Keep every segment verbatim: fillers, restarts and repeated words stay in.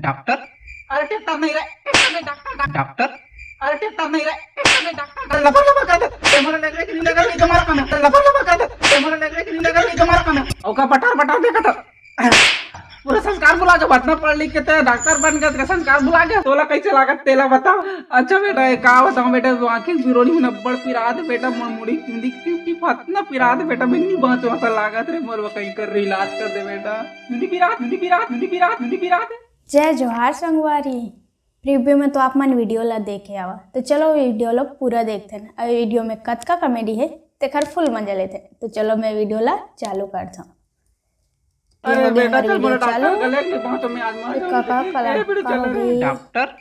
Doctor? अरे tractor नहीं रे, ट्रैक्टर नहीं, डॉक्टर, डॉक्टर। डॉक्टर? अरे ट्रैक्टर नहीं रे, ट्रैक्टर नहीं, डॉक्टर, डॉक्टर। लबर लबर कर दे, ये मोला लग रहा है कि नहीं लग रहा है, ये तुम्हारा काम है। लबर लबर कर दे, ये मोला लग रहा है कि नहीं लग रहा है, ये तुम्हारा काम है। ओका बटर बटर देखा था। पूरा संस्कार भुला के, बतना पढ़ लिख के ते डॉक्टर बन के, तेरा संस्कार भुला के। तोला कैसे लागत, तेला बता। अच्छा बेटा, ये का बताऊं बेटा, वो आंखी बिरोली में अब्बड़ पिरात बेटा, मोर मुड़ी चुंदी टिप टिप हाथ ना पिरात बेटा, मैं नहीं बांचो ऐसा लागत रे, मोर वो कहीं कर इलाज कर दे बेटा। चुंदी पिरात, चुंदी पिरात, चुंदी पिरात, चुंदी पिरात। जय जोहार संगवारी। प्रीव्यू में तो आप मन वीडियो ला देखे आवा, तो चलो वीडियो ला पूरा देखते हैं। अब वीडियो में कतका कॉमेडी है, तेखर फुल मजा लेते हैं। तो चलो मैं वीडियो ला चालू करता हूँ। ये अरे हो गया बेटा, हमारी चल बोला वीडियो डॉक्टर चालू। गले के पाँव में आजमा ये दो। काका कला अरे बेटा, का चल हो रे। गई? डॉक्टर?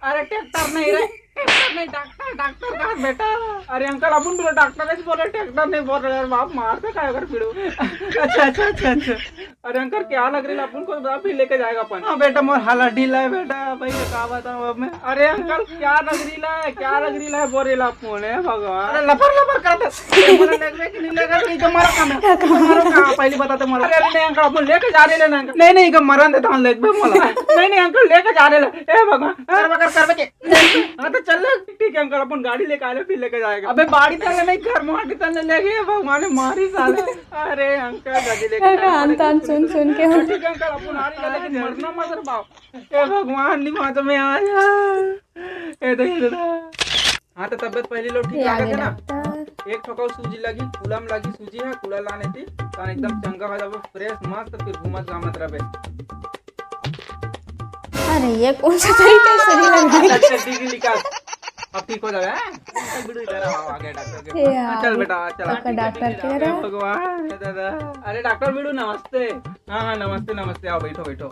अरे ट्रैक्टर नहीं रे, ट्रैक्टर नहीं, डॉक्टर, डॉक्टर का बेटा। अरे अंकल, अपन बोला डॉक्टर नहीं बोले, ट्रैक्टर नहीं बोल रहे यार, बाप मारते का अगर भिड़ू। अच्छा, अच्छा, अच्छा, अच्छा। अरे अंकल, क्या लग रही है, अपन को बता, फिर लेके जाएगा अपन। हाँ बेटा, मोर हालत ढीला है बेटा, भाई का बताऊँ अब मैं। अरे अंकल, क्या लग रही है, क्या लग रही है, बोल रही है, फोन है भगवान। अरे लफर लफर करते, ये बोला लग रहा है कि नहीं लग रहा है, ये तुम्हारा काम है, ये तुम्हारा काम, पहले बताते मोला। अरे, अरे नहीं अंकल, अपन लेके जा रहे हैं ना अंकल। नहीं, नहीं, इका मरन देता हूँ, लेके मोला। नहीं, नहीं अंकल, लेके जा रहे हैं। ए भगवान, अरे मगर करबे के। हाँ तो चल ले, ठीक है अंकल, अपन गाड़ी लेके आ ले, फिर लेके जाएगा। अबे बाड़ी तले नहीं, घर माटी तले ले गए, भगवान ने मारी साले। अरे अंकल, गाड़ी लेके अरे जा रहे हैं, अंतान सुन सुन के हम ठीक है अंकल, अपन आ रहे हैं, लेकिन मरना मत रे बाप। ए भगवान, नहीं बाँचो मैं आया। ए दे, ए दे। हाँ, तो तबियत पहली लोग ठीक ये आ लागत गए है ना? डॉक्टर। एक ठोका सूजी लगी, कूला में लगी सूजी है, कूला लाने थी, तो एकदम चंगा हो जाबे, फ्रेश, मस्त, फिर घूमत घामत रहबे। अरे, ये कौन सा तरीका से सूजी लग गई? अच्छा, ठीक है, निकाल। अब ठीक हो जाबे, हैं? चल, बिडू, इधर आओ, आ गया डॉक्टर के हे पास। यार, चल बेटा, चल, आपका ठीक है, डॉक्टर ठीक है, कह रहा हे है। भगवान, हे दादा। अरे डॉक्टर बिडू, नमस्ते। हाँ, हाँ, नमस्ते, नमस्ते, आओ, बैठो, बैठो।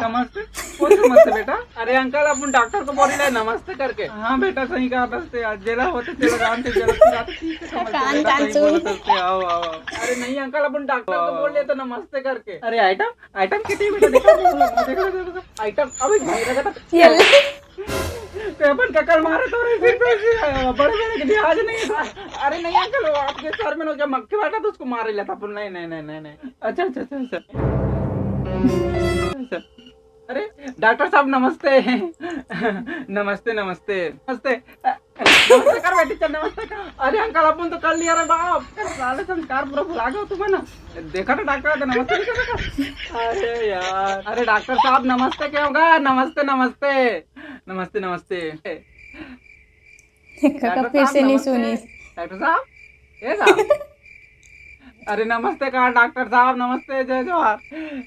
नमस्ते? कौन सा नमस्ते बेटा? अरे अंकल, अपन डॉक्टर को बोल रहे हैं नमस्ते करके। हाँ बेटा, सही कहा, नमस्ते यार, जेला होते, जेला जानते, जेला सुनाते, ठीक है, समझते कान, बेटा, कान सही सुन। बोलत हस, आओ, आओ, आओ। अरे नहीं अंकल, अपन डॉक्टर को बोल रहे तो नमस्ते करके। अरे आइटम, आइटम कितनी बेटा, देखो, देखो, देखो, देखो, आइटम, अबे भाई लगा था। ये ले। तो अपन ककल मारे तो रे, फिर तो ऐसे, बड़े बड़े के लिहाज नहीं है। अरे नहीं अंकल, वो आपके सर में ना क्या मक्खी बैठा तो उसको मार लेता अपन। नहीं, नहीं, नहीं, नहीं, नहीं। अच्छा, अच्छा, अच्छा, अच्छा। अच्छा। अरे डॉक्टर साहब नमस्ते। नमस्ते, नमस्ते, नमस्ते। नमस्ते कर बेटी, चल नमस्ते कर। अरे अंकल, अपन तो कर लिया रे बाप। साले संस्कार पूरा भुला गए तुम, है ना? देखा तो डॉक्टर तो नमस्ते नहीं करता। अरे यार, अरे डॉक्टर साहब नमस्ते क्या होगा? नमस्ते, नमस्ते, नमस्ते, नमस्ते। काका डॉक्टर फिर साहब, से नहीं नमस्ते। सुनी। डॉक्टर साहब, ए साहब। अरे नमस्ते का डॉक्टर साहब, नमस्ते, जय जोहार।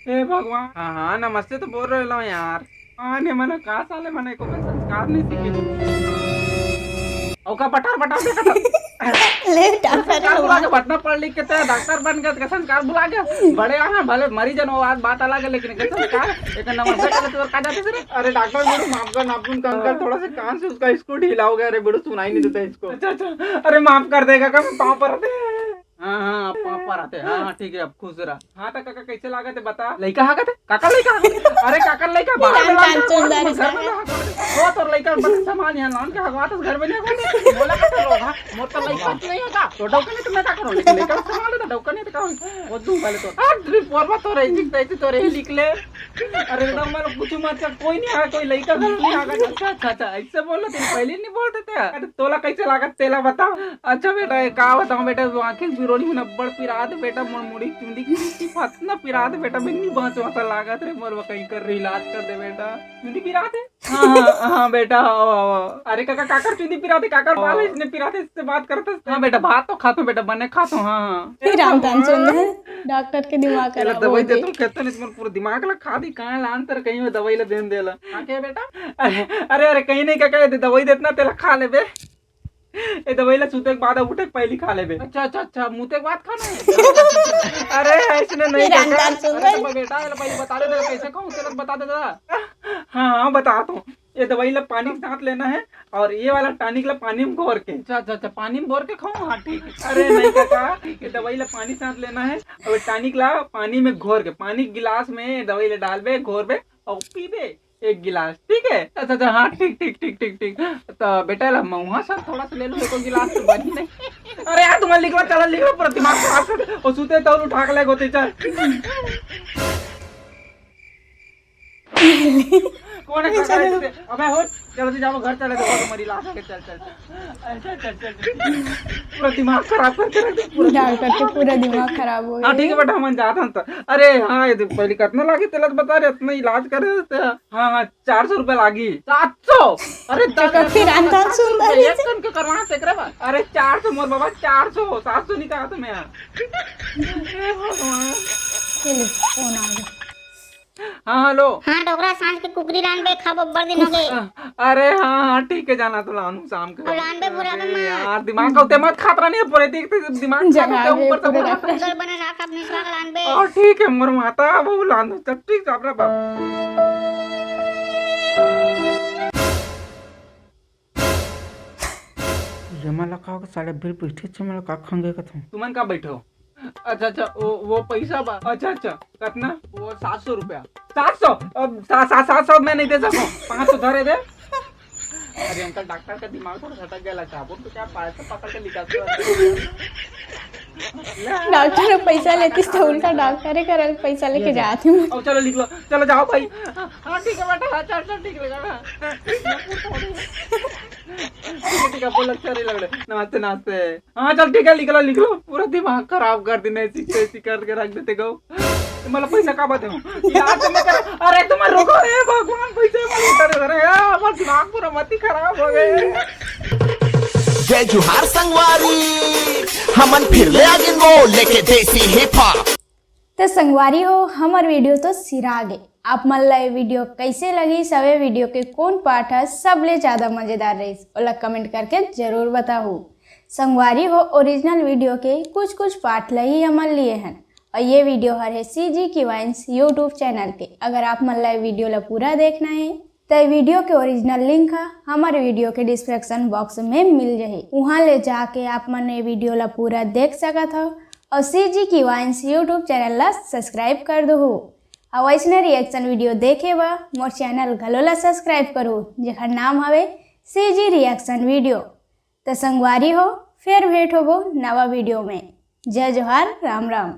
हे भगवान, हाँ, हाँ, नमस्ते तो बोल रहे लो यार। हाँ, ने मने का साले मने को संस्कार नहीं सीखे। ओका बटार बटार देखा था। ले, डॉक्टर संस्कार के बुला के बाद। बटना पढ़ लिख के ते डॉक्टर बन गए, तो संस्कार बुला गया। बड़े यहाँ भले मरीजन हो, आज बात अलग है, लेकिन के संस्कार, एक नमस्ते कर तो का जाते थे। अरे डॉक्टर, मेरे माफ कर, नाखून का अंकल, थोड़ा सा कान से उसका स्क्रू ढीला हो गया। अरे बेटू, सुनाई नहीं देता इसको। अच्छा, अच्छा, अरे माफ कर देगा का, मैं पाँव पर आते। हाँ, हाँ, आप पाँव पर आते। हाँ, हाँ, ठीक है, अब खुश रहा। हाँ, तो काका, कैसे लागत है, बता। लइका हागत है? काका लइका हागत है? अरे, काका लइका, बाहर में लान के हगवा, घर में हगवा। वो तो लइका बन सामान यहाँ लान के हगवा, तो घर में नहीं हगवा। बोला का तो रोग, हाँ? मोर तो लइका तो नहीं होता। तो डौका नहीं तो मैं का करूँ? लेकिन लइका संभाल लेता, डौका नहीं तो का होई? वो तू पहले तो। अरे, पोरवा तो रही, ठीक तैसे तो रही, लिख ले। अरे, एकदम मतलब कुछ मत कर, कोई नहीं आया, कोई लइका घर नहीं आया। अच्छा, अच्छा, अच्छा, ऐसे बोल रहे थे, पहले नहीं बोल देते। अरे, तोला कैसे लागत, तेला बता। अच्छा बेटा, ये का बताऊं बेटा, वो आंखें बिरोली में अब्बड़ पिरात बेटा, मोर मुड़ी चुंदी की फस ना पिरात बेटा, मैं नहीं बांचो ऐसा लागत रे, मोर कहीं कर रही इलाज कर दे बेटा। चुंदी पिरात है? हाँ, हाँ, हाँ बेटा, आओ, आओ, आओ। अरे काका, काकर चुंदी पिरात है, काकर बाल है, इसने पिरात है, इससे बात करते हैं। हाँ बेटा, भात तो खातो बेटा, बने खातो, हाँ, हाँ। फिर राम तान सुन रहे हैं, डॉक्टर के दिमाग तेला खराब दवाई हो दे गई। तुम कहते नहीं, तुम्हारा पूरा दिमाग ला खा दी, कहाँ लान तर कहीं में दवाई ला देन देला। हाँ, क्या बेटा? अरे, अरे, अरे, कहीं नहीं काका, ये दवाई देतना, तेला खा ले बे। ए दवाई ला सूते के बाद, उठे के पहली खा लेबे। अच्छा, अच्छा, अच्छा, मूते के बाद खाना है? अरे, ऐसने नहीं ये काका। रामदास सुन अरे, रहे। तो बेटा, ये ला पहले बता दे, तेरा कैसे खाऊं, तेरा बता दे दादा। हाँ, हाँ, बता तो। ये दवाई ला पानी के साथ लेना है और ये वाला टॉनिक ला पानी में घोर के। अच्छा, अच्छा, अच्छा, पानी में घोर के खाऊं? हाँ, ठीक है। अरे नहीं काका, ये दवाई ला पानी के साथ लेना है और टॉनिक ला पानी में घोर के, पानी के गिलास में ये दवाई ला डालबे, घोरबे और पीबे। एक गिलास, ठीक है? अच्छा, अच्छा, हाँ, ठीक, ठीक, ठीक, ठीक, ठीक। तो बेटा, ला महुआ सर थोड़ा सा ले लो, एको गिलास तो बनी नहीं। अरे यार, तुम्हारे लिखवा, चला लिखवा, पूरा दिमाग खराब कर दे। और सूते तो उठा के ले गोते चल। कौन है घर का? अबे हो, चलो तो जाओ घर चले, देखो तुम्हारी लाश आके, चल चल चल। चल, चल, चल, चल। पूरा दिमाग खराब करके रख दे, पूरा डॉक्टर के पूरा दिमाग खराब हो गया। हाँ ठीक है बेटा, हम जात हन त। अरे हाँ, ये देख, पहले कितना लागी तेला तो बता रहे, इतना इलाज करे थे। हाँ हाँ, चार सौ रुपया लागी। सात सौ? अरे तो दादा, फिर अंत सुंदर एक कन के करवाना तेकरे बाद। अरे चार सौ मोर बाबा, चार सौ, सात सौ नहीं कहा था मैं। हे भगवान। ये ले, फोन आ गया। हाँ हेलो। हाँ डोकरा, सांझ के कुकरी लानबे, खाबो, बड़ दिन हो गए। अरे हाँ हाँ ठीक है, जाना तो लानू शाम के। अउ लानबे बुरा अरे बे माँ। यार, दिमाग का उते मत खात रहनी है पूरे, देख देख दिमाग खराब जगा होता है दे ऊपर से पूरे पूरा। डॉक्टर। डॉक्टर बने साहब, मिश्रा का लानबे। और ठीक है, मोर माता वो लान दो, तब ठीक है अपना बाप। ये मला का साले बिल बैठे छे, मला का खंगे कथम। तुमन का बैठो? अच्छा अच्छा, वो वो पैसा बा। अच्छा अच्छा, कितना? वो सात सौ रुपया। सात सौ? अब सा, सा, सात सौ मैं नहीं दे सकूं, पाँच सौ धरे दे। अरे अंकल, डॉक्टर का दिमाग थोड़ा सटक गया लगता है, वो तो क्या पायल से पकड़ के निकालते हो? डॉक्टर ने पैसा लेती तो उनका डॉक्टर ही करल पैसा लेके जाती हूँ। अब चलो लिख लो, चलो जाओ भाई। हाँ ठीक है बेटा, हाँ चल चल, ठीक लगा ना। ठीक है ठीक है, बोल, अच्छा नहीं लग रहा। नमस्ते नमस्ते। हाँ चल ठीक है, लिख लो लिख लो, पूरा दिमाग खराब कर देने, ऐसी ऐसी करके रख देते गो। तुम्हारा पैसा का बात है? यार तुम्हें कर, अरे तुम्हें रुको रे भगवान, पैसे मत उतारे, अरे यार हमारा दिमाग पूरा मत ही खराब हो गए। जय जोहार संगवारी, हमन फिर ले आगिन वो लेके देसी हिप हॉप। तो संगवारी हो, हमर वीडियो तो सिरा गे। आप मन ला ये वीडियो कैसे लगी, सवे वीडियो के कौन पार्ट है सबले ज्यादा मजेदार रही, ओला कमेंट करके जरूर बताहू। संगवारी हो, ओरिजिनल वीडियो के कुछ कुछ पार्ट ला ही हमन लिए हन, और ये वीडियो हर है सीजी की वाइन्स YouTube चैनल के। अगर आप मन ला ये वीडियो ला पूरा देखना है, तो ये वीडियो के ओरिजिनल लिंक ह हमारे वीडियो के डिस्क्रिप्शन बॉक्स में मिल जाही, वहाँ ले जाके आप मन ये वीडियो ला पूरा देख सकत हो, और सीजी की वाइन्स YouTube चैनल ला सब्सक्राइब कर दो। और वैसने रिएक्शन वीडियो देखे बा मोर चैनल घलो ला सब्सक्राइब करो, जेकर नाम हवे सीजी रिएक्शन वीडियो। तो संगवारी हो, फिर भेंट होबो नवा वीडियो में। जय जोहार, राम राम।